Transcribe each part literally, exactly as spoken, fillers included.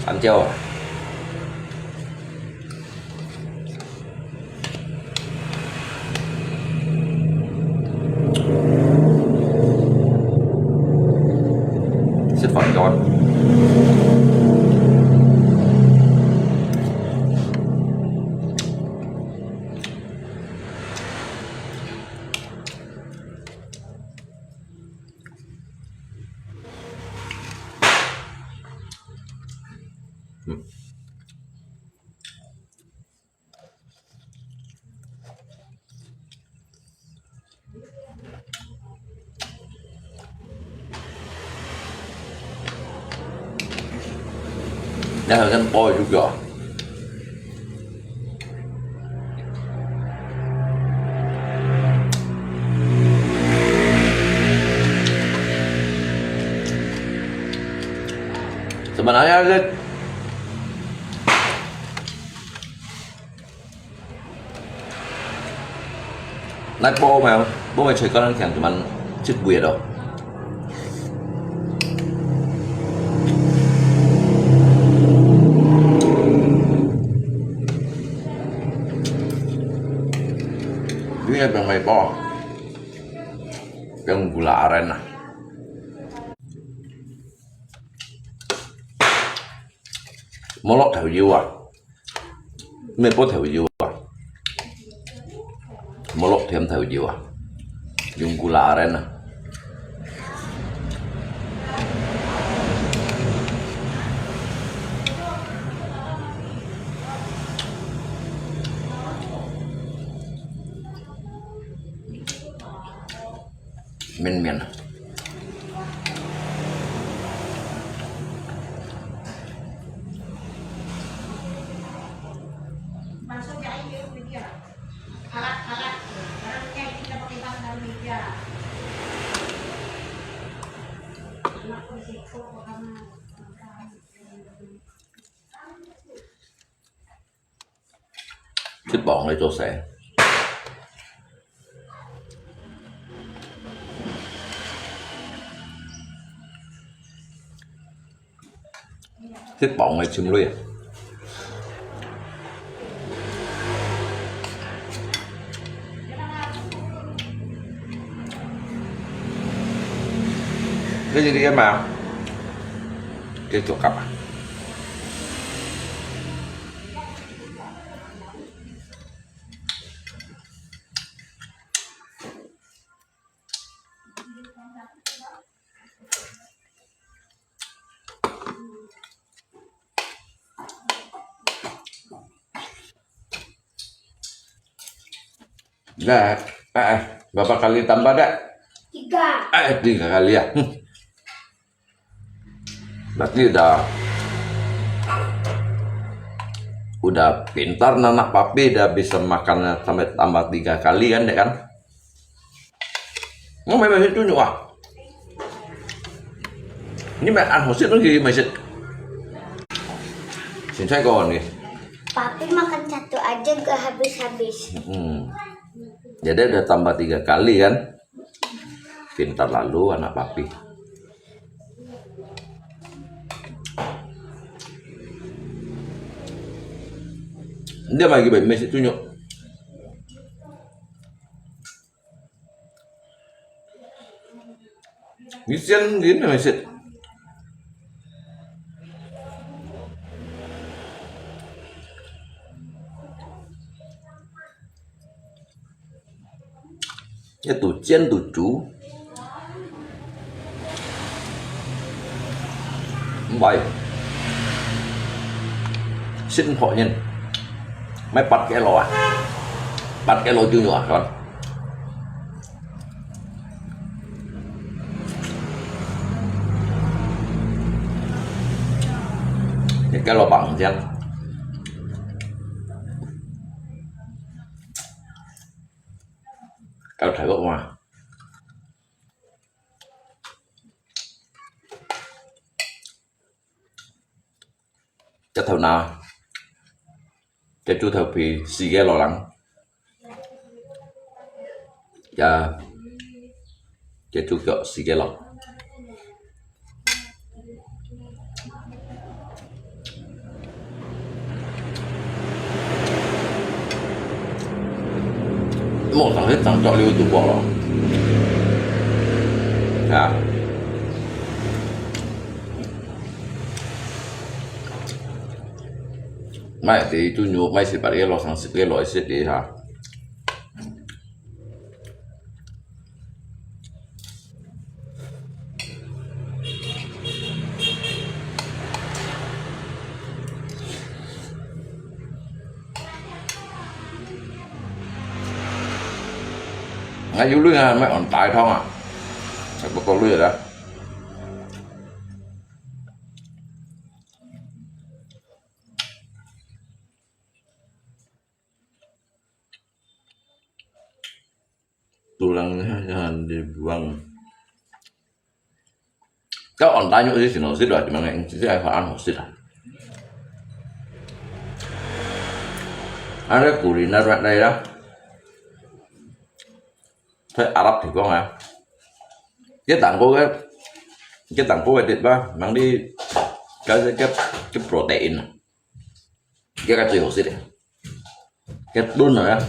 Ăn cháo à? Súp phở giòn. Nè, hàn găn bói chuk yŏ. Sebenarnya, nai bói mah, bói mah choi kau nang kiang cuman chit buet lo. Ini ada mah bói. Yang gula aren ah. Mô-lok thèu-yiu ah. Mè bó thèu-yiu ah. Mô-lok thiam thèu-yiu ah. Yung gula aren ah. Mên mên. Sit bóng來做事。Sit bóng來浸水啊。這是你个嘛？繼續夾啊。 Dah, eh, eh, berapa kali tambah dah? Tiga. Eh, tiga kali ya. Hmm. Berarti udah, udah pintar anak papi, dah bisa makan sampai tambah tiga kali kan, Dek, kan? Ngomong masih tunjuk ah. Ini makan hosip lagi masih. Sing saya kawan ni. Papi makan satu aja gak habis-habis. Hmm. Jadi udah tambah tiga kali kan? Pintar lalu anak papi. 你買佢毋係食豬肉。你煎你毋係食。一肚煎肚煮。毋係。食毋好人，買八个咯啊，八个咯豬肉啊，看。一个咯，放这样。搞大个碗。 隻頭那，隻豬頭皮四个咯零，也隻豬腳四个咯。無上去正著了就無咯。啊。買第一豬肉，買十八个咯，三十个咯，一食个哈。 𠊎有鐳啊，買安大湯啊，還不夠鐳啊。 Tulang-nya jangan dibuang. 該安大肉係先好食啊，點樣个？只係還好食啊。啊，該古里那邊來啦，在阿拉伯地方啊，一旦過个，一旦過个地方，mang đi，該，該，該protein啊。 這个最好食个，該燉个啊。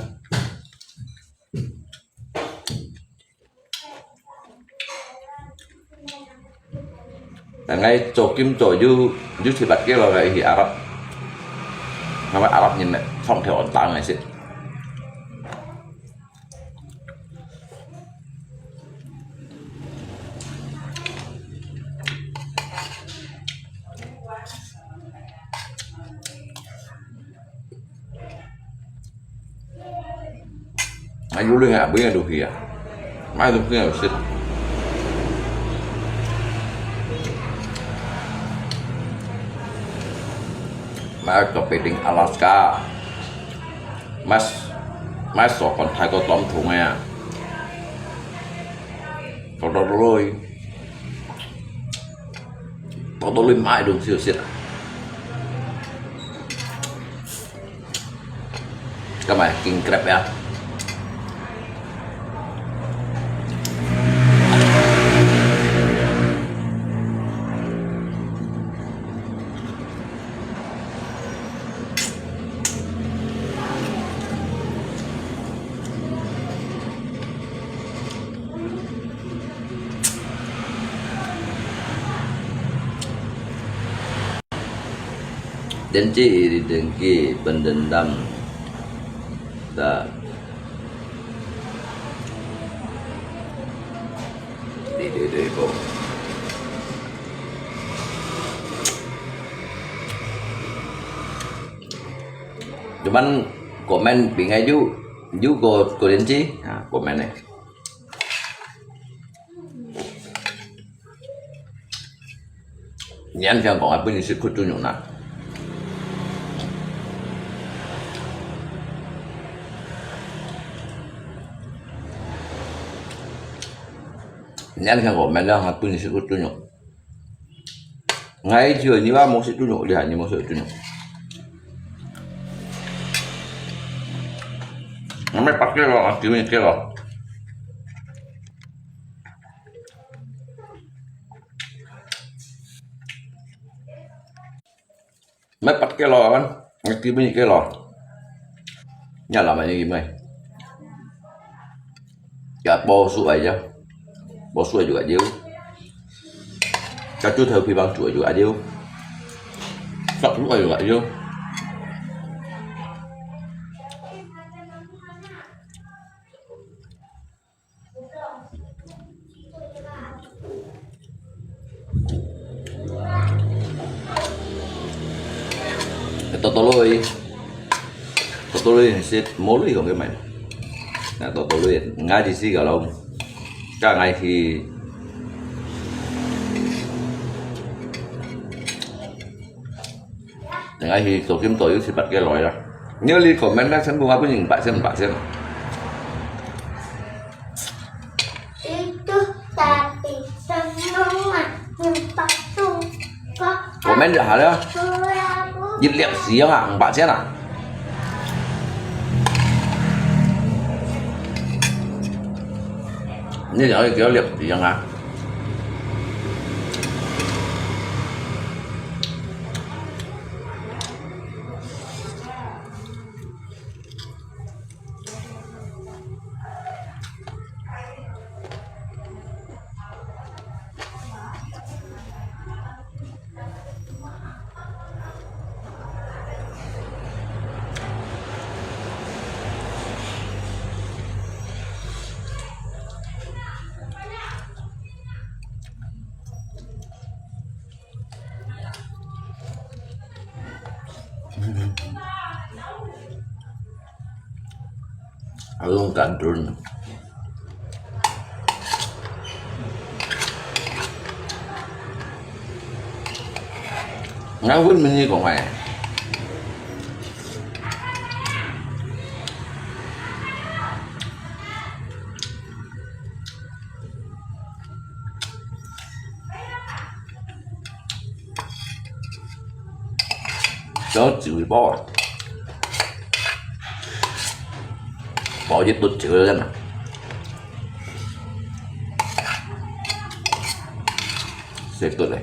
但𠊎做金做有，有七八个咯，該去阿拉伯，該阿拉伯人呢，創條安大个食。 啊，有鐳啊，買个東西啊，買東西有食。買个Bedding Alaska，買，買鎖管大个短筒个啊，搞到鐳。 到到你買東西就食啊。該買king crab呀。 Dengki, dengki, pendendam. Dah. Di, di, di, po. 你們comment邊个有，有個，個人知啊，comment呢。你恁樣講啊，分你食苦中藥啦。 你恁樣講，明天還分你食苦中藥。𠊎就你話無食中藥，你還你無食中藥。𠊎買八个咯，啊，九个咯。買八个咯，啊，九个咯。Ya lama ini gimana? Ya, bosok aja. Bosok aja aja. Satu tahu pibang tu aja aja. Satu aja aja. Totolo eh. Totolo eh, sit molo ikong kemai. Na totolo eh, ngai di si kalau. Ka ngai hi. Tengah hi tokim toyu sipat ke loi lah. Nyo li comment lah, sen bunga pun yang empat sen, empat sen. Itu tapi semua empat tu kok. Comment dah ada. Kurang. Jit liap siang ah, empat sen ah. Ini jangan kira liap siang ah. Alung kandun. Ngawin meni kong ai. Cho chữ bao à? Bao nhiêu tuần chữ lên à? Sẽ tuần này.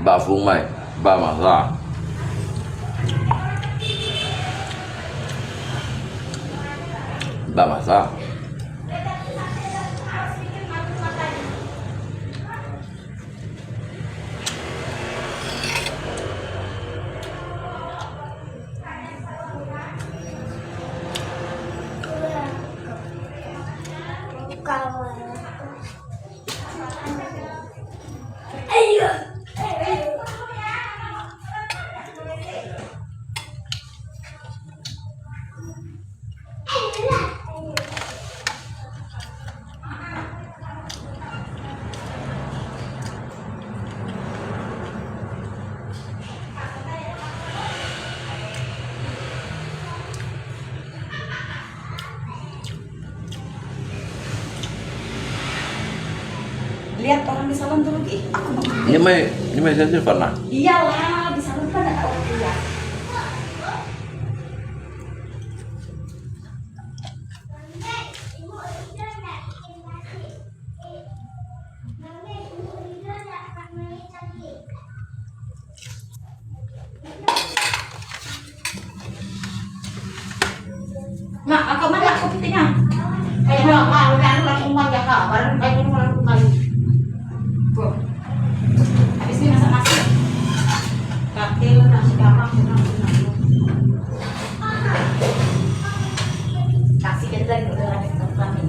Ba phung mai, ba ma sa. Ba ma sa. Lihat orang di salon dulu, ih, aku mau. Ini mai, ini mai saya sih pernah. Iyalah, di salon kan ada orang tua. Mak, kakak mana aku pentingnya? Ayo, mak, mak, udah, aku langsung makan ya, kak. Barang kayak gini, barang kayak gini. Tuh. Habis ini masak nasi. Katil, nasi garam, nasi garam. Kasi kita lagi udah lagi kami.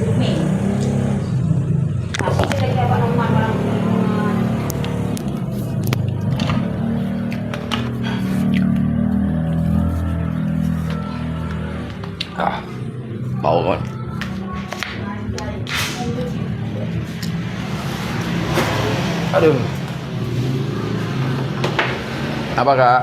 Booming. Kasi kita lagi apa, rumah, orang rumah. Ah, bau kan. Aduh. Apa, Kak?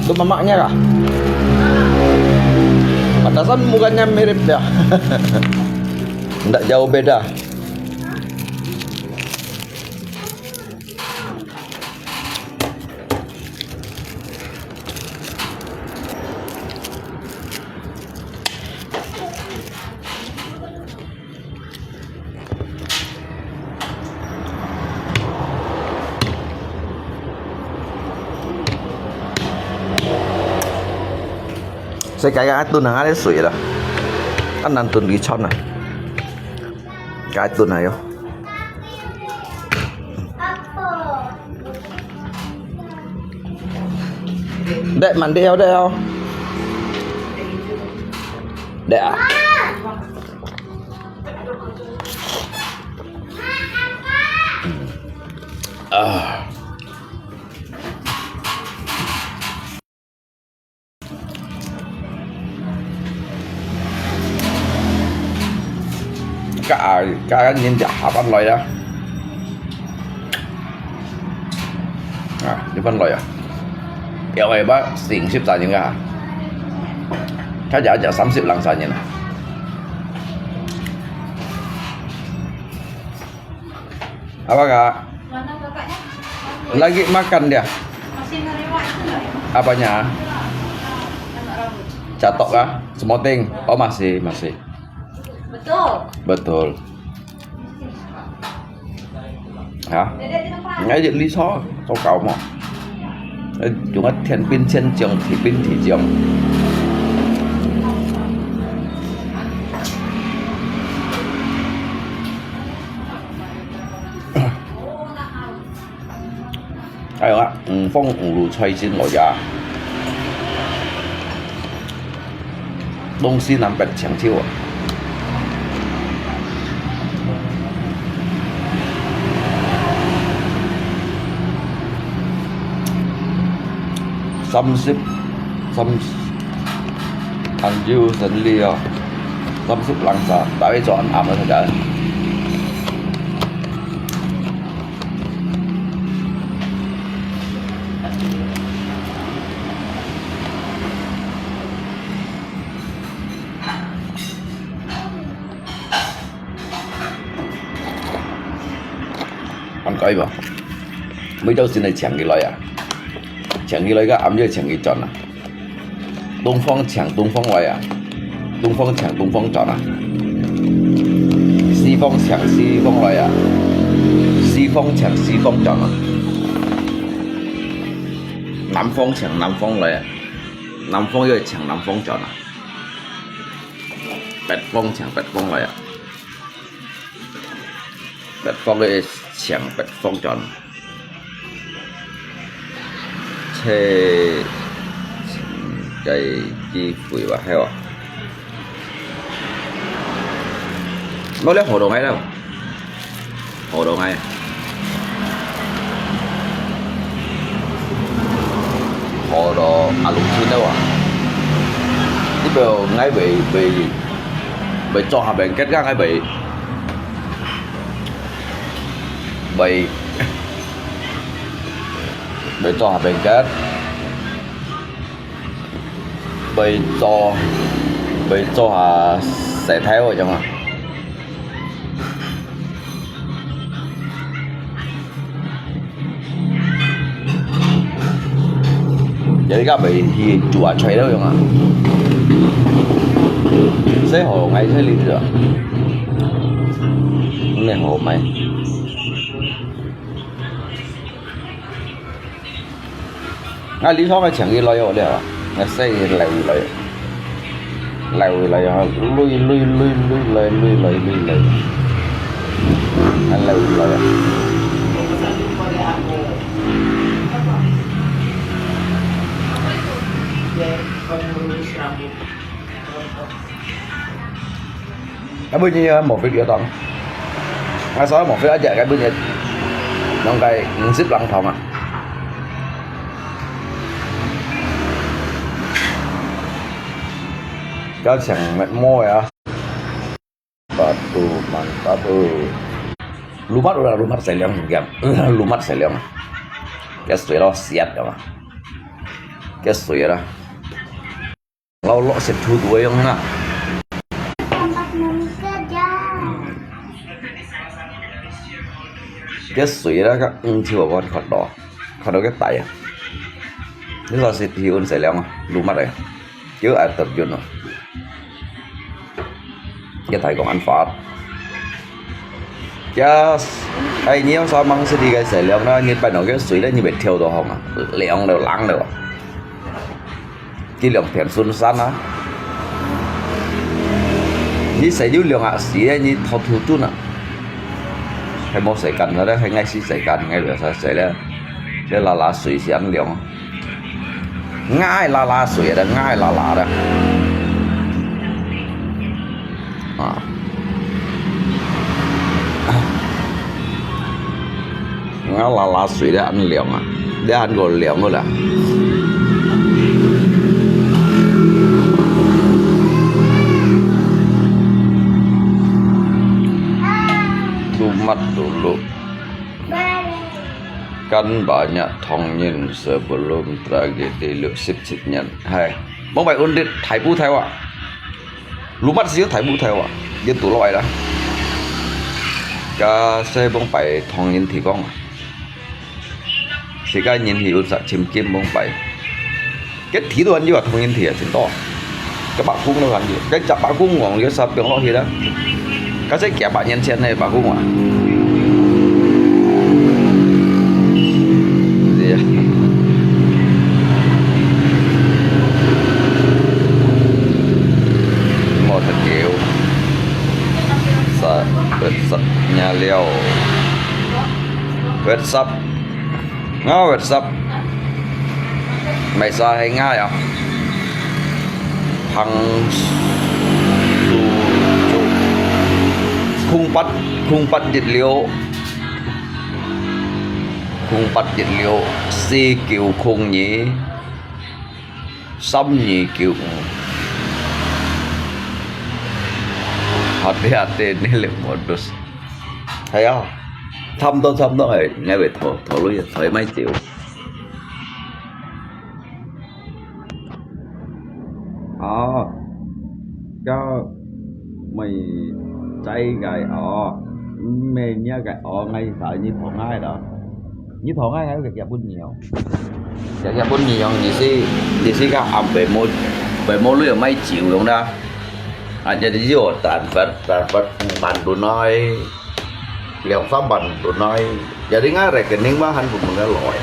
Itu mamaknya kah? Pantasan mukanya mirip ya. Ndak jauh beda. Saya kaya atun ang ada sui lah. Kan nantun lichon lah. Kaya atun ayo. Dek, mandi yo, dek yo. Dek ah. Ah. Ka, ka, ka, ninja hapan loi ya. Ah, ini pan loi ya. Piao ai ba, sing sip sa yen ka. Ka ja ja sam sip lang sa yen ah. Apa kak? Mana kakaknya? Lagi makan dia. Masih nerima itu nggak ya? Apanya? Anak rambut. Catok kah? Semoting? Oh, masih, masih. Betul. Betul. Ha? Dede di tempat. Ngai di Lisa, kau kau mo. Eh, cuma 天兵天将，地兵地将。哎呀，五芳五路財神來呀！東西南北請招啊！三十，三十，晏晝生理啊，三十零歲，大家做恁暗个時間。 恁該無？每朝晨來請佢來啊，請佢來个，暗夜請佢轉啊。 東方請東方來啊，東方請東方轉啊，西方請西方來啊，西方請西方轉啊，南方請南方來啊，南方又請南方轉啊，北方請北方來啊。 北方个請北方轉，這，這个機會吧，係無？我了好多个了，好多个，好多阿龍天了啊！你表𠊎會，會，會做下面，結果𠊎會。 會，會做下面个，會做，會做下洗頭个種啊。 Jadi ka bai hi chua choi lo yong a. Sai ho ngai sai li tua. Nè ho mai. Ngai li thong ngai chiang ki loi yo le. Ngai sai loi loi. Loi loi, lui lui lui lui, loi lui loi lui loi. Loi loi. Cái bữa nay một video tong. Ngay sau một video aja cái bữa nay. Nông cái zip lăng thòng à. Cho chẳng mệt mỏi à. Batu mantap. Lumat udah lumat saya liang jam. Lumat saya liang. Ya sudah lo siat ya. 个水啦。老老實土土个樣啊。个水啦，个黃色个看到，看到个底啊。你說係體溫細量啊，滷乜个，叫air terjun啊。个大講恁法。Yes，哎，你要啥忙事个細量啦，你搬到个水咧，你會跳到好嘛？涼了，冷了啊。 佢兩片順山啊。你洗就兩下洗，你頭頭轉啊。還無洗乾淨咧，還愛洗洗乾淨，還袂使洗咧。這拉拉水先涼。愛拉拉水的，愛拉拉的。啊。 啊，拉拉水咧，恁涼啊，咧恁个涼个啦。Lumat dulu. Kan banyak Thong Nyin sebelum tragedi 六十七年. Hai, mong bai undit Thai bu Thai wa. Lumat siu Thai bu Thai wa, dia tu loi lah. Ka se bông pai Thong Nhin thi vong. Sika Nhin hi un sa chim kim bông pai. Cái thi tu han yu Thong Nhin thi a chin to. Cái bạc cung đâu han yu. Cái chập bạc cung ngon yu sa piong lo hi lah. Ka se kia bạc nyen chen he bạc cung wa. Dia. Mò thật kiểu. Sa, wet sap nya liao. Wet sap. Ngao wet sap. Mai sa hai ngai à. Phang su chu. Khung pat, khung pat jit liu. Khung pat jit liu. Si kiu khung nyi. Sâm nyi kiu. Hati-hati ni le modus. Hai ya. Tham to, tham to ai. Ngai wet tho, tho lu ya, thoi mai chiu. Ơ, ka mei chai gai o, mei nia gai o ngai sai ni thong ngai da. Ni thong ngai ngai ka kia bun ni o. Kia kia bun ni yong ni si, ni si ka am bei mo, bei mo lu yong mai chiu yong da. A, jadi yo tan fat, tan fat ban du noi. Liang sam ban du noi. Jadi ngai rekening ma han du mun loi.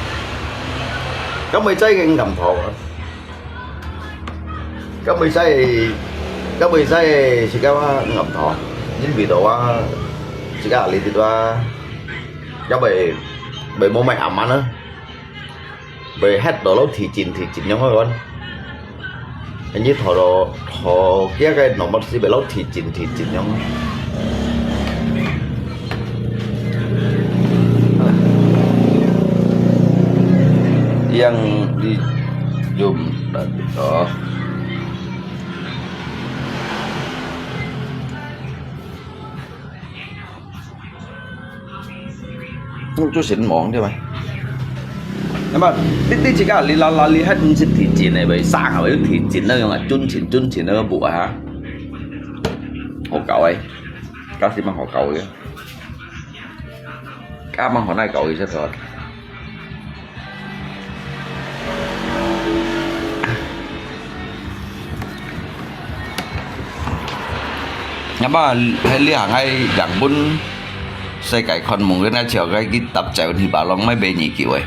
Ka mei chai ngai ngam thong. Ka mei sai, ka mei sai si ka wa ngam thong. Yin bi to wa si ka li ti wa. Ka mei, mei mo mei am man a. Mei het to lo thi chin thi chin yong kon. Ani tho lo, tho kia ka no mat si mei lo thi chin thi chin yong. Yang di jum tadi to. Chú xin mong chứ mày. Em bảo, tít tít chỉ cả lì la la lì hết, không xin thị chín này, vậy sáng hả, vậy thị chín đó, nhưng mà chun chín, chun chín đó, bụi hả? Hồ cậu ấy. Cá xí măng hồ cậu ấy. Cá măng hồ nai cậu ấy sẽ thôi. Ngapa hai liang hai yang pun sai kai khon mung kena chiao kai ki tap chai un hi ba long mai be ni ki wei.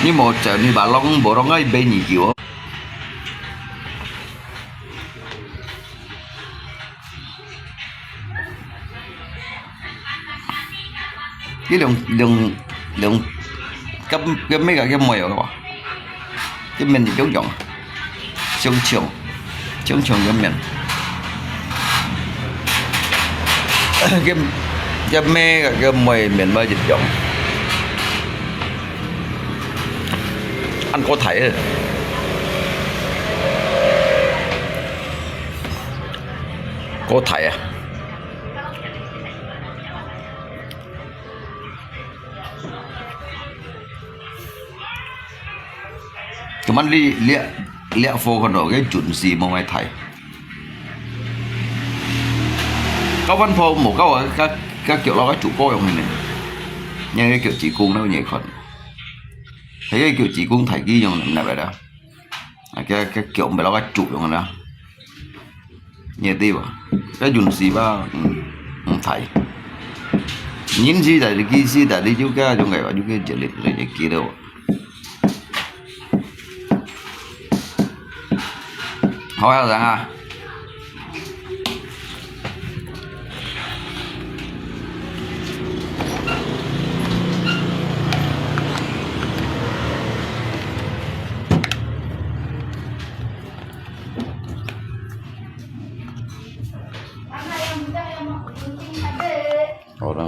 Ni mo chai ni ba long bo rong ai be ni ki wo. Cái đường, đường, đường, cái, cái mấy cái, cái mồi ở đó. Cái mình thì chống chống. Chống chống. Chống chống cái mình. Cái, cái mấy cái, cái mồi mình mới dịch chống. Ăn có thể. 好大啊！今晚你這這貨看到个準時無愛大。九分炮無夠啊，甲甲腳落个主播用呢，你个腳趾公都你看，係个腳趾公大幾用哪位啦？啊，个个腳毋係落个主用啦。 也對吧？該用時吧，嗯，嗯，大。人是大，你機是大，你就該種个吧，就該一日就幾多。好啊，人啊。 好啦。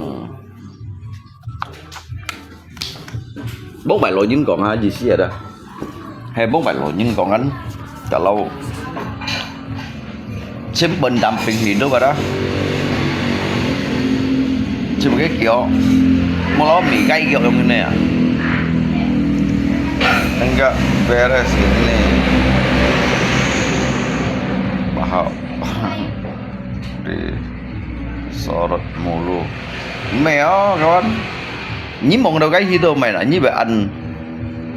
莫擺老人講啊，意思啊，係莫擺老人講啊，kalau 千本擔平時都覺得，全部个腳，無老米該腳用呢啊。Enggak beres ini. Mahal. Disorot mulu. 毋係哦，kawan。你望到該去都毋係啦，你會恁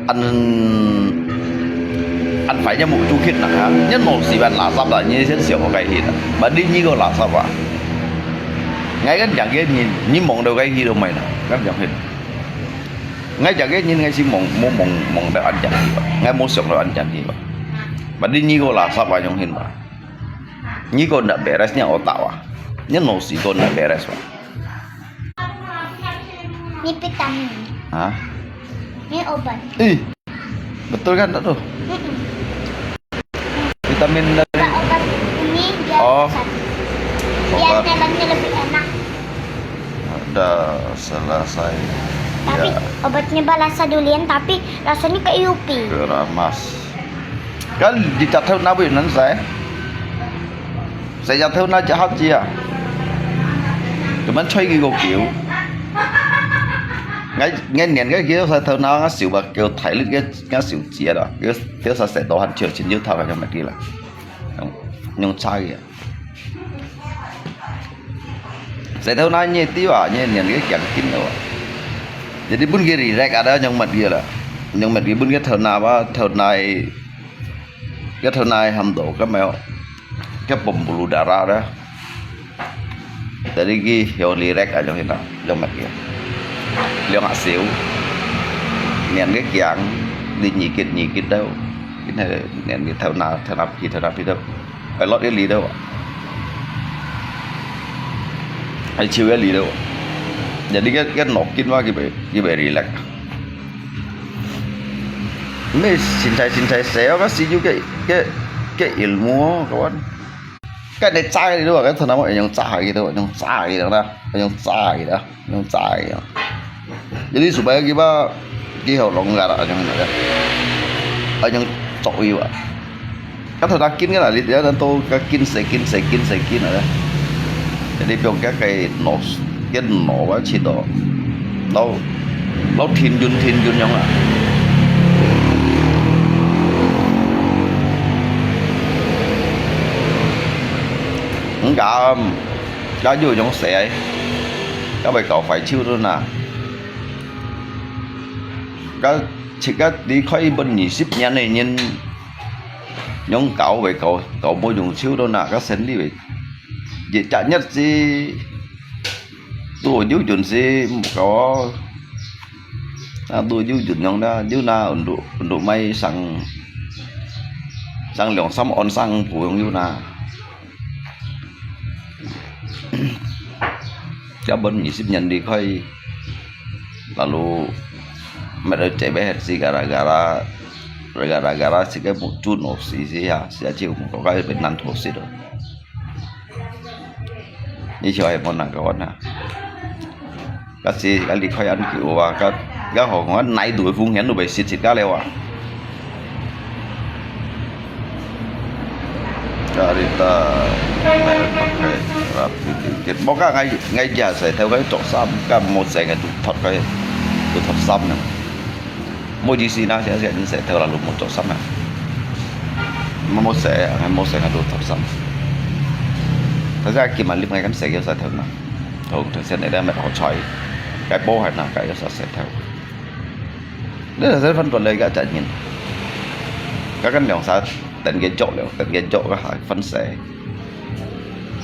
恁恁快就無出去啦，哈！你老是恁垃圾啦，你先想好該去啦，萬一你个垃圾啊！𠊎个兩个人，你望到該去都毋係啦，該兩个。𠊎兩个人，𠊎是望，無望，望到恁樣去吧，𠊎無想到恁樣去吧。萬一你个垃圾啊，用心吧。你个那beres，你有到啊？你老是个那beres吧？ Ini vitamin. Hah? Ini obat. Ih, betul kan tak tuh? Mm-mm. Vitamin dari Obat-obat ini biar Oh. Biar Obat. Nelannya lebih enak. Ada selesai. Tapi Ya. Obatnya berasa durian, tapi rasanya kayak yupi. Keramas. Kan di Chatthâu na bui nan sai. Sai Chatthâu na jahat ji à. Tụi mình chơi cái gỗ kiểu. Ngay ngay niên cái kiểu sai thâu na ngã xỉu bạc kiểu thải lít cái ngã xỉu chia đó. Kiểu kiểu sai sai đồ hành chiều xin yêu thảo cái trong mẹ kia là. Nhung sai kìa. Sai thâu na nhẹ tí à, nhẹ niên cái kiang kín rồi. Jadi pun cái rì rẹt ada trong mẹ kia là. Trong mẹ kia pun cái thâu na ba thâu na cái thâu na hâm đồ cái mèo. Cái pembuluh darah đó. Jadi ki hiu li rek aja hina, yang mat ki. Liang axiu. Nian cái kiang, đi nhị kít nhị kít đâu. Cái này nian cái thâu na, thâu na phi, thâu na phi đâu. Ai lót cái li đâu. Ai chiu cái li đâu. Jadi cái cái nọc kín mà cái bể, cái bể relax. Mê xin thầy xin thầy xéo cái xí cái cái cái ilmu kawan. Cái này sai gitu kan, kenapa yang sai gitu, yang sai gitu dah, yang sai gitu, yang sai gitu. Jadi supaya kita kita orang nggak ada yang ada, yang cok iwa. Kan thâu na kín kan là lý do nó tô cái kín sẽ kín sẽ kín sẽ kín rồi đó. Jadi piong cái cái nổ cái nổ á chỉ đó. Nó nó thiên duyên thiên duyên giống à. Không cả cái dù giống sẽ cái bài cậu phải chịu thôi nè. Cái chỉ cái đi khỏi bên nhị ship nhá này nhìn 用搞為搞搞無用手到哪个生理為，也假日是都有準時無搞，啊都有準用啦，有那都都買上上兩三安上普用有那。 Cabut ngisi nyandi khoi. Lalu mereka cewek si gara-gara gara-gara si ke muncul no si si ya si aja umur kau kai benan tuh si tu. Ini siapa yang mau nak kawan nak? Kasi kali khoi an kiwa kan kan hong kan nai dua phung hian tu bai sit sit ka lewa. Ka Berita merah pakai rapi dikit. Mo ka ngai, ngai ja sai tau kai tok sam, ka mo sai ngai tu thot kai, tu thot sam nang. Mo di si na sia sia ni sai tau lalu mo tok sam na. Mo mo sai, ngai mo sai ngai tu thot sam. Tapi aki malip ngai kan sai kio sai tau na. Tau tau sai nai dah met ho choi. Kai po hai na kai sa sai tau. Nè sa sai phan tuan lai ka chat nyin. Ka kan liang sa tần ke jok liao, tần ke jok ka ha phan sai.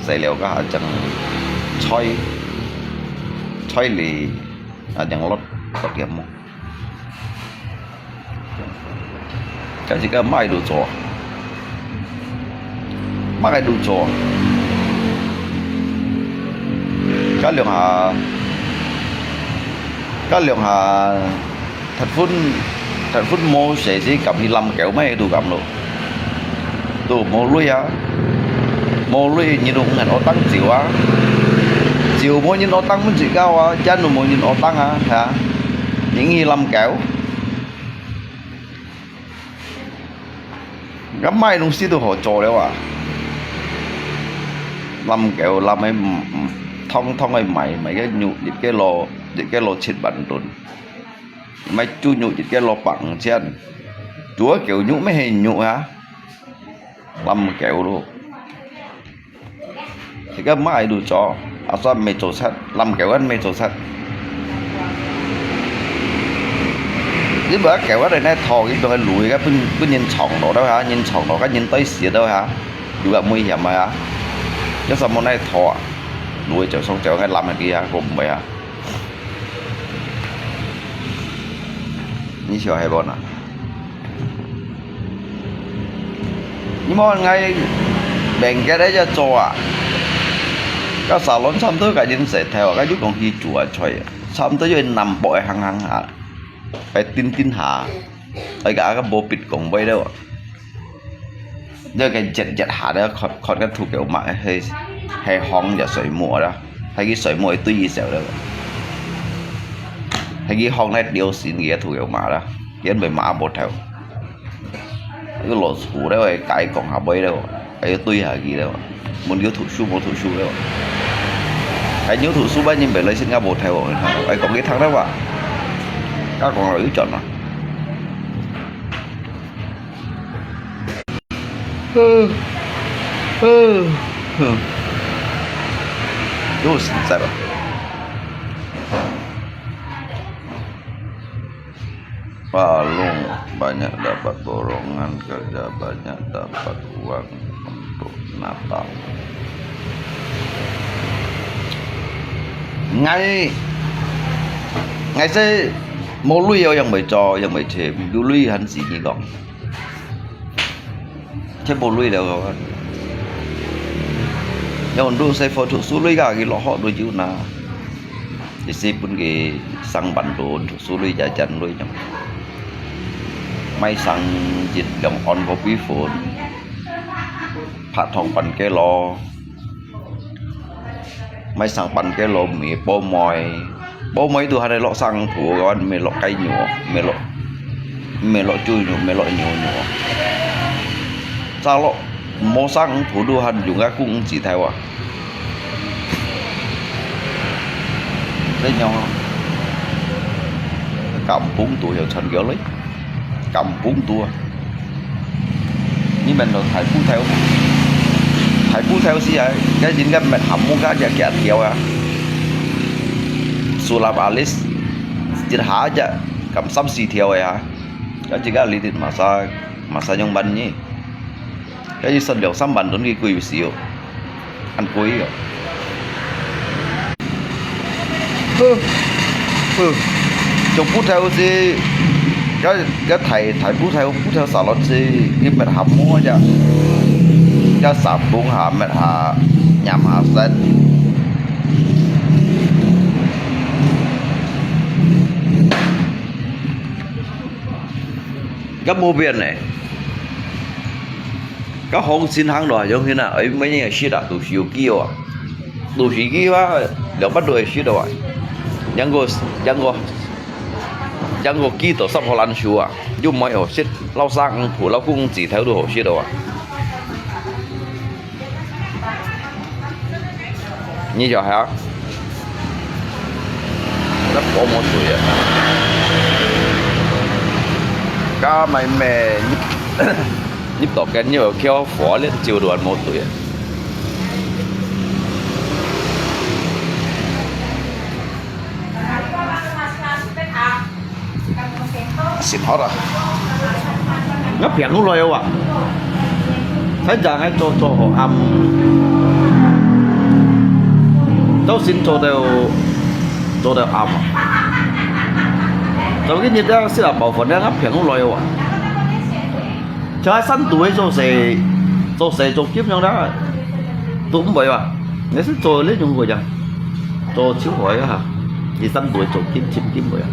Sai liao ka ha chang choi, choi li, a chang lot, lot yam mo. Ka si ka mai du cho. Mai du cho. Ka liang ha, ka liang ha, Thật phun, thật phun mô sẽ si kam hi lâm kéo mai tu kam lo. Tu mô lui a. Mô lui nyi tu ngan ô tăng chiu a. Chiu mô nyi ô tăng mun chi gao a, chan tu mô nyi ô tăng a, ha. Nyi ngi lâm kéo. Ngắm mai nung si tu hổ trò leo a. Lâm kéo lâm ai, thong thong ai mày, mày cái nhu, cái lô, cái lô chết bắn đồn. Mai chu nyu jit ke lo pang chian. Chua kêu nyu me he nyu ha. Lam kêu lu. Thì cái mai du cho. Asa me cho sat. Lam kêu ăn me cho sat. Jit ba kêu ăn ne tho jit ba lui cái pun pun nyin chong lo đó ha, nyin chong lo cái nyin tới xía đó ha. Dù gặp nguy hiểm mà ha. Chứ sao mô này tho à. Lui chèo sông chèo cái lam kia cũng vậy ha. Nyi siu hai bon a? Nyi mon ngai bèng ke dai ja cho a. Ka salon cham to ka jin se thèo, ka yu kong hi chu a choi. Cham to yu nam po hang hang ha. Pai tin tin ha. Ai ka ka bo pit kong bai deu. Nyo ke jet jet ha de, khot khot ke thu ke ma he he hong ya soi mo da. Hai ki soi mo tui yi sel de. Hai ki hong nai liu sin ki thu ke ma da. Yen bai ma bo thau. Ai lo su de, kai kong ha bai de. Ai tui ha ki de. Mun yu thu su mo thu su de. Ai nyu thu su ba nyin bai lai sin nga bo thau. Ai kong ki thang de wa. Ka kong lo yu chon na. Yu sin sai ba. Palung banyak dapat borongan, kerja banyak dapat uang untuk Natal. Ngai, ngai se mo lui yo yang bai cho, yang bai che, yu lui han si ni kong. Thiap pô lui liao kawat. Yau ndu sai pho thu su lui ka ki lo hok du jiu na. Ti si pun ki sang ban du thu su lui ja jan lui nyong. Mai sang jit liong on ko pi phun. Pha thong pan ke lo. Mai sang pan ke lo mi po moi. Po moi tu hade lo sang phu kawan mi lo kai nyu, mi lo, mi lo chu nyu, mi lo nyu nyu. Sa lo mo sang phu du han yung ka kung chi thai wa. Te nyo. Kam pung tu yo chan yo le. Kam pung tu. Ni men lo thai pu thai. Thai pu thai si ai. Cái jin cái met ham mu ka ja kia thiau ya. Sulap alis. Jit ha ja. Kam sam si thiau ya. Cái jin cái li dit masa, masa nyong ban ni. Cái jin san liao sam ban don ki kui si yo. Ăn kui yo. Hơ, hơ. Chụp bút theo si, cái, cái thầy, thầy bút theo, bút theo xả lót si, cái mệt hầm mua chả. Cái xả bún hả, mệt hả, nhắm hả, sét. Cái mua biển này. Ka hong sin hang lo yong hin a, ai mai ni shi da tu shi yo ki wa. Tu shi ki wa, liao pat do shi do wa. Yang go, yang go, yang go ki to sap ho lan shu wa. Yu mai ho sit, lao sang ang pu lao kung zi thau do ho sit do wa. 你就係啊，該火無對啊。該買咩？入到間又叫火煉酒都無對啊。 先好啦。𠊎平好來啊。太早還做做好暗，朝晨做到做到暗啊。做今日咧食啊飽飯咧，𠊎平好來啊。像山肚个做事，做事做金樣啦，都毋會啊。你係做這種个呀？ 做就會啊，佢三度做金，尋金會啊。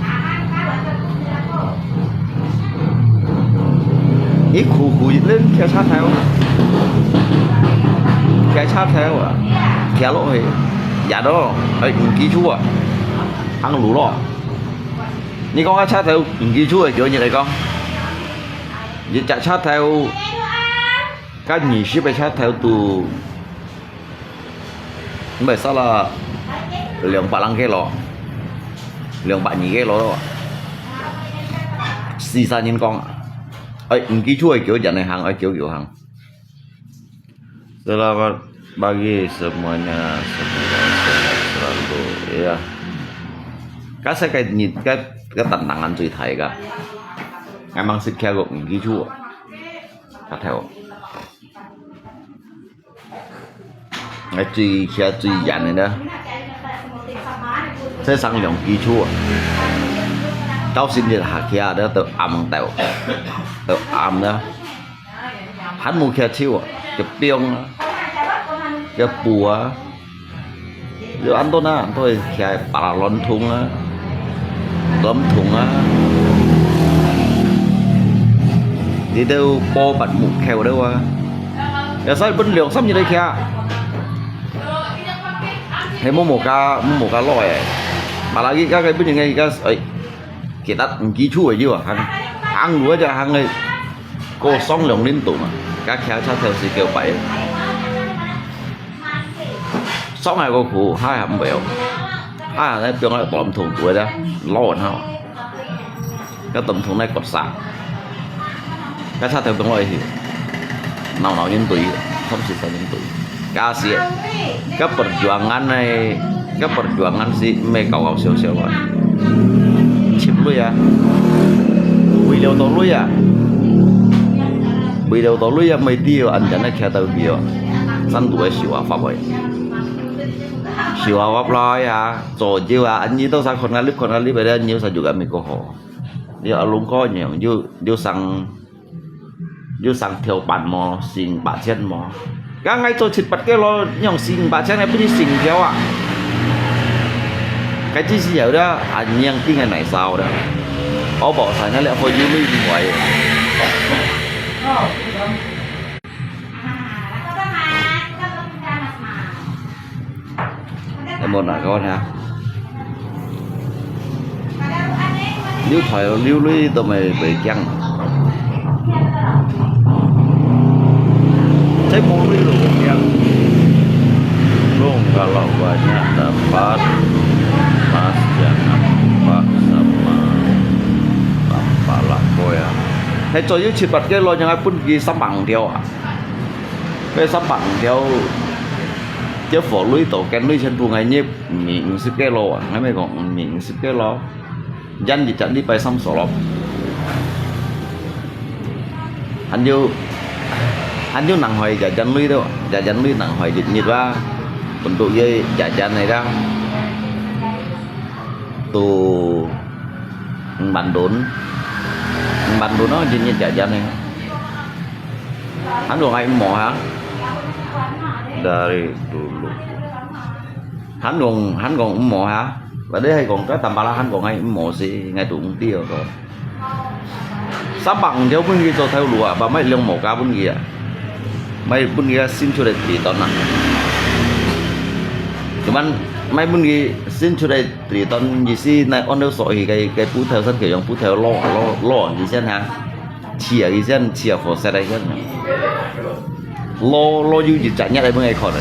佢苦苦恁騎車頭，騎車頭啊，騎落去，也咯，哎，毋記住啊，行路咯。你講啊，車頭毋記住啊，叫你來講，你隻車頭，該二十个車頭都 毋係，少啦兩百零個咯，兩百二個咯，四三人講啊，哎，毋記住愛叫人來行，愛叫佢行。Selamat pagi semuanya, semoga sehat selalu, ya. 該世界日，該，該等等人最大个，𠊎吂識騎過毋記住啊，較頭。 𠊎最，騎最遠个呢，這上兩支車啊，到新界下騎啊，都，都暗到，都暗了，還無騎手啊，就冰啊，就布啊，就恁多啊，都係騎巴拉亂衝啊，亂衝啊，你都波拔木口了啊。 有時分兩三日來騎，係無無加，無無加落誒。Apalagi該个本人个，該，哎，其他毋記住誒，就行，行路就行誒，過上兩輪度嘛，該騎車頭係九百。上來个苦，還還毋會哦，還還在中央當痛苦个，老人吼。 該當痛个國家，該車頭分我去，鬧鬧人隊，三四十人隊，該時，該perjuangan呢，該perjuangan係毋係搞搞笑笑啊，尋鐳啊，為了討鐳啊，為了討鐳啊，毋係知哦，恁樣个騎到去哦，山肚个show啊，發揮，show啊，發來啊。 做酒啊，恁樣都成看下你，看下你，別个酒成就个美國好。你阿龍哥樣，又，又成，又成條板麼，四五百千麼。剛剛做七八個咯，樣四五百千還不如四條啊。該只是有的，啊，樣定个來燒的。我無才那兩塊有鐳唔會。 有無哪个呢？溜台溜鐳都袂，袂驚。這無鐳都袂驚。Belum kalau banyak dapat emas jangan lupa sama tampaklah koin。係做有七八個咯，正愛分佢三百五條啊！ 該三百五條，這貨鐳到間鐳全部𠊎入，毋係五十個咯啊！𠊎咪講毋係五十個咯，一日一日拜三所咯。還有，還有人會日日鐳到，日日鐳人會日日啊，untuk ye日日來啦，都五萬多，五萬多咯，日日日日呢。 Hán講𠊎毋好哈？Dari dulu。Hán講，hán講毋好哈？Padahal係講，該坦白啦，hán講𠊎毋好時，𠊎都毋知哦。三百五條分佢做頭路啊，把買兩毛加分佢啊，買分佢啊，伸出來地段啊。Cuman買分佢伸出來地段，意思乃安到所以該，該布頭，像佢用布頭攞，攞，攞，意思哈？ 試啊，佢先試啊，火勢來先。攞，攞有一隻月來分佢看啊，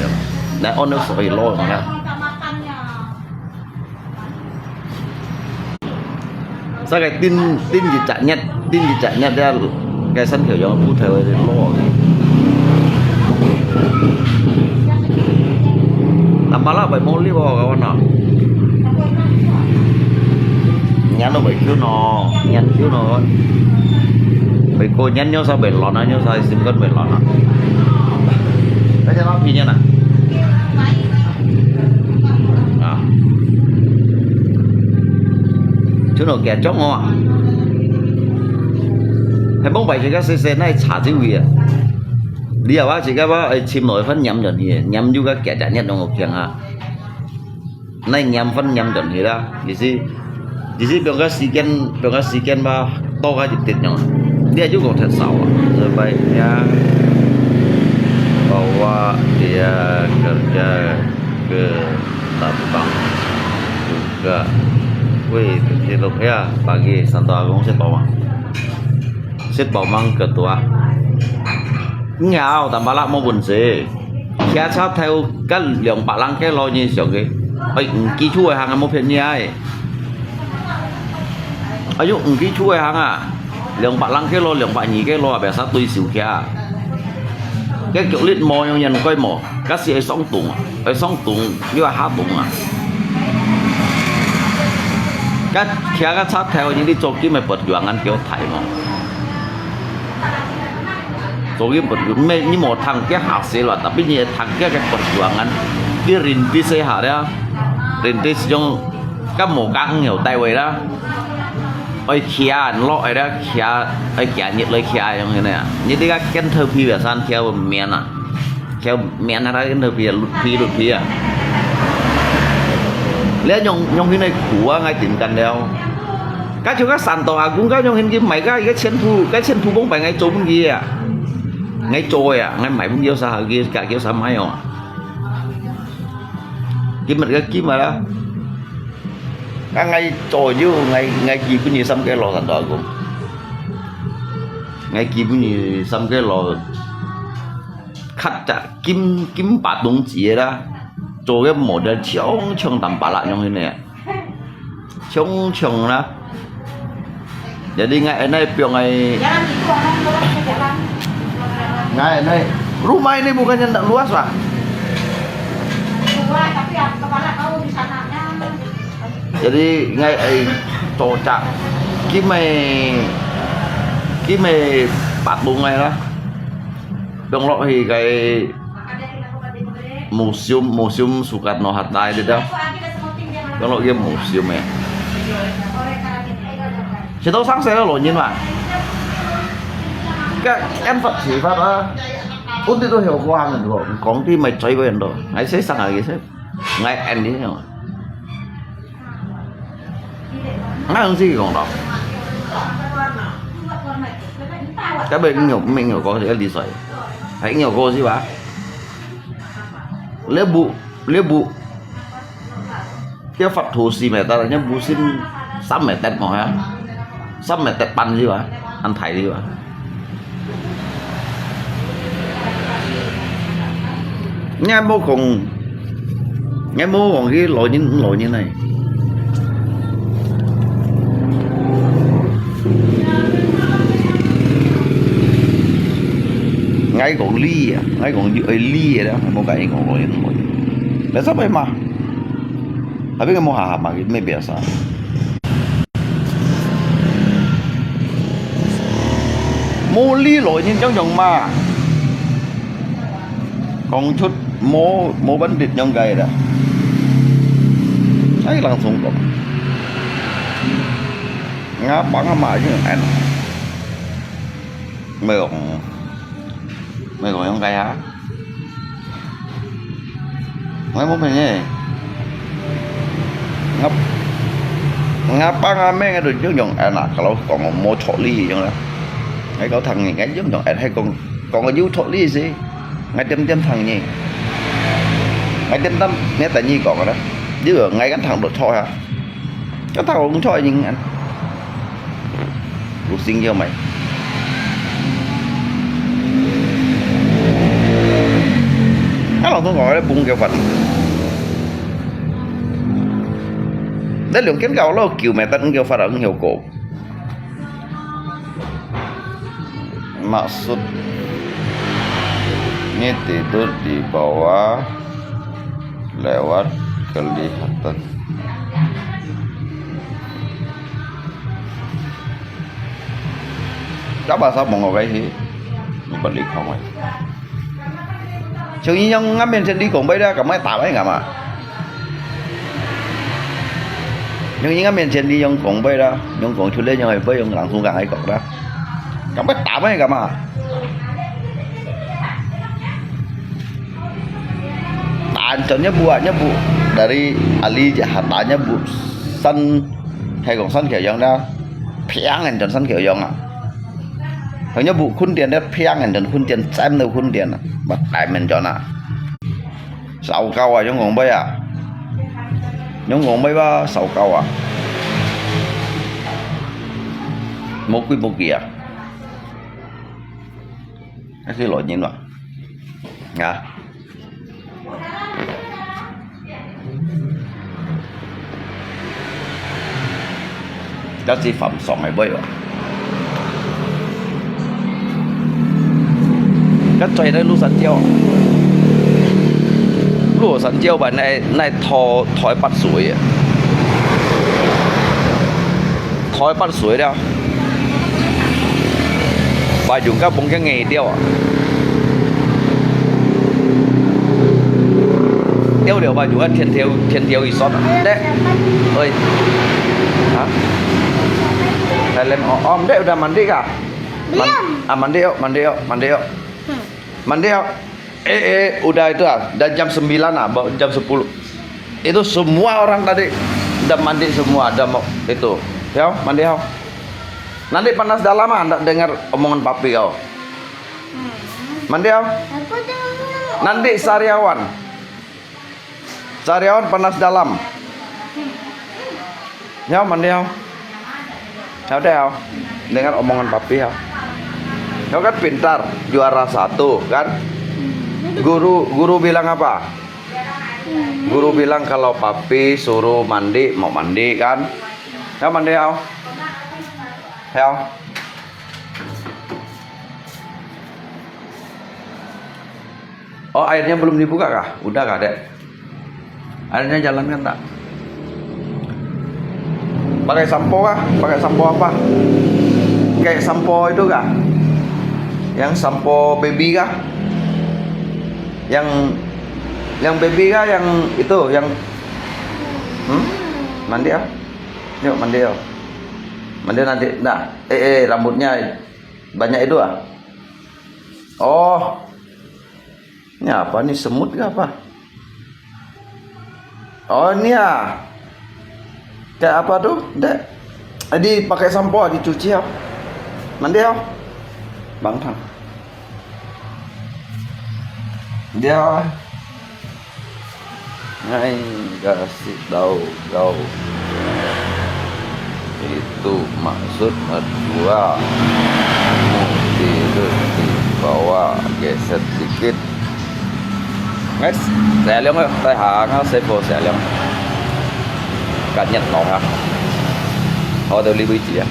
來安到所以攞用啊。這個釘，釘一隻月，釘一隻月了，該三條羊步頭个路。南巴拉會無力哦，kawan啊。Nyan nó會Q nó, nyan Q nó. Phải cô nhan nhau sao phải lón, nhau sao sim con phải lón à. Cái cho nó phi nha nè. À. Chú nó kẹt chóng à. Hay bông bảy chỉ có xe xe này trả chứ gì à. Đi à, bác chỉ có bác, ê, chim nổi phân nhắm dần thì nhắm chú có kẹt chả nhất trong một kiang à. Nai ngiam fun ngiam dần hi la, ý思，意思放个時間，放个時間吧，多个一點樣。你也有講忒少啊，所以呀，bahwa dia kerja ke tambang juga. Weh, di ya, pagi Santo Agung sit bawang. Sit bawang kedua. Ngiau, tambah lah mau bunsi. Kia cha theo kan 兩百零个咯，你想个，哎，毋記出个行啊，無騙你啊，哎。哎喲，毋記出个行啊，兩百零个咯，兩百二个咯，biasa對手kia。該腳力無用，人該無，該是會上動啊，會上動，又會下動啊。該kia个cha theo，你做緊咪不遠眼叫大無？ Sorry，毋，你無聽佢下死啦，tapi你聽佢个perjuangan，佢rintis下了，rintis種，該無講有地位啦，愛徛落來啦，徛，愛徛入來徛樣个呢，你這個跟頭皮个山徛毋免啊。 條命啊，那个頭皮啊，熝皮熝皮啊。你用，用迄个苦啊，𠊎頂幹了。該就个Santo Agung，該用迄个買个一个千鋪，該千鋪幫白𠊎做分佢啊。𠊎做个啊，𠊎買分佢有啥好，佢價叫啥買哦。今日个今日啦。啊，𠊎做有，𠊎，𠊎基本上三个老Santo Agung。𠊎基本上三个老 較隻金，金巴東子个啦，做个model像，像Tampalak樣个呢，像，像啦。Jadi ngai anai piong ai, ngai anai, rumah ini bukannya ndak luas, Pak? Jadi ngai ai cocok, kim ai, kim ai patung ai lah. Piong lok hi cái museum, museum Soekarno Hatta đi đó. Piong lok cái museum eh. Chỉ tao sáng sẽ lo nhìn mà. Cái em Phật chỉ Phật á. Út đi tôi hiểu qua hàng rồi. Còn đi mày chơi với anh rồi. Hãy sẽ sang ở cái sếp. Ngay anh đi rồi. Ngai hông si kong tau. Cái bên nhiều, mình nhiều có thể lý giải. Hãy nhiều có gì ba. Lễ bu, lễ bu. Cái Phật thủ sĩ mẹ ta là nhớ bu xin sắm mẹ tết mò ha. Sắm mẹ tết pan gì ba. Ăn thải gì ba. Ngai mô kông, ngai mô kông hi lòi nin, lòi nin nai. Ngai kông li à, ngai kông yu ei li à, mô kông lòi nin, lòi nin. Lê sắp ai mà. Tapi ngai mô hà hà mà, mê biasa. Mô li lòi nin chong chong mà. Kông chut mô, mô bắn địch nhông gai dah. Ai langsung kông. Ngà băng mà yun en. Mê kông. Mê kông nhông gai ha. Ngai mô mê nge. Ngà, ngà băng à mê ngai đun yun yun en à. Kalau kông mô chok li yun dah. Ngai kau thang ngai yun yun en hai kông. Kông ngai yu chok li si. Ngai tiêm tiêm thang nhi. Ngai tiêm tiêm, ngai ta nhi kông dah. Yu ngai kan thang đột chok ha. Kan thang đột chok nhi an. Lu sing yau mai. Kan lòng tông kông dah bung kiau Phật. Dah lòng kiên kau lo kiu mai tat kiau Phật ang kiau kông. Maksudnya tidur di bawah lewat kelihatan. Apa sa mong oke hi? Lupa di kong ai. 像你用俺面前你讲白了，干嘛打白干嘛？用你俺面前你用讲白了，用讲出来，用还不用朗读讲还讲了，干嘛打白干嘛？Taan chon nyebu ah, nyebu dari ali jahat, taan nyebu san, hai kong san kiao yang dah, piang en chon san kiao yang ah. Hai nyebu khun tian dah, piang en chon khun tian, chem neu khun tian ah, bat tai men chon ah. Sao kau ah, yong kong bai ah. Yong kong bai ba, sao kau ah. Mo kui mo kia. Kasi lo nyin ba. Nga. Kasi fam song ai boi ba. Kasi na lu san jiao. Lu san jiao ba nai, nai tho, thoi pat sui. Thoi pat sui liao. Ba yung ka bong kiang nge tiao ah. Tiao liao ba yung ka tian tiao, tian tiao i sot ah. Dek. Oi. Ha? Helm o, om dek udah mandi kah? Belum. Ah, mandi yuk, mandi yuk, mandi yuk. Mandi yuk. Eh, eh, udah itu ah, dah jam sembilan ah, baru jam sepuluh. Itu semua orang tadi dah mandi semua, dah mau itu. Ya, mandi ya. Nanti panas dalam ah, ndak dengar omongan papi kau. Mandi ya. Nanti sariawan. Sariawan panas dalam. Ya, mandi ya. Ya udah ya. Dengar omongan papi ya. Kau kan pintar, juara satu kan? Guru, guru bilang apa? Guru bilang kalau papi suruh mandi, mau mandi kan? Ya mandi ya. Ya. Oh, airnya belum dibuka kah? Udah kah, Dek? Airnya jalan kan tak? Pakai sampo kah? Pakai sampo apa? Kayak sampo itu kah? Yang sampo baby kah? Yang, yang baby kah? Yang itu, yang, hmm? Mandi ah? Yuk, mandi yuk. Mandi nanti. Nah, eh, eh, rambutnya banyak itu ah. Oh. Ini apa ni, semut ke apa? Oh, ini ah. Kayak apa tu, Dek? Jadi pakai sampo, dicuci ah. Mandi ah. Bang, bang. Dia. Hai, kasih tahu kau. Itu maksud kedua. Mau tidur di bawah, geser dikit. Guys, saya liang, saya hang, saya po saya liang. Kat nyet tong ah. Hau tu li bui ji ah.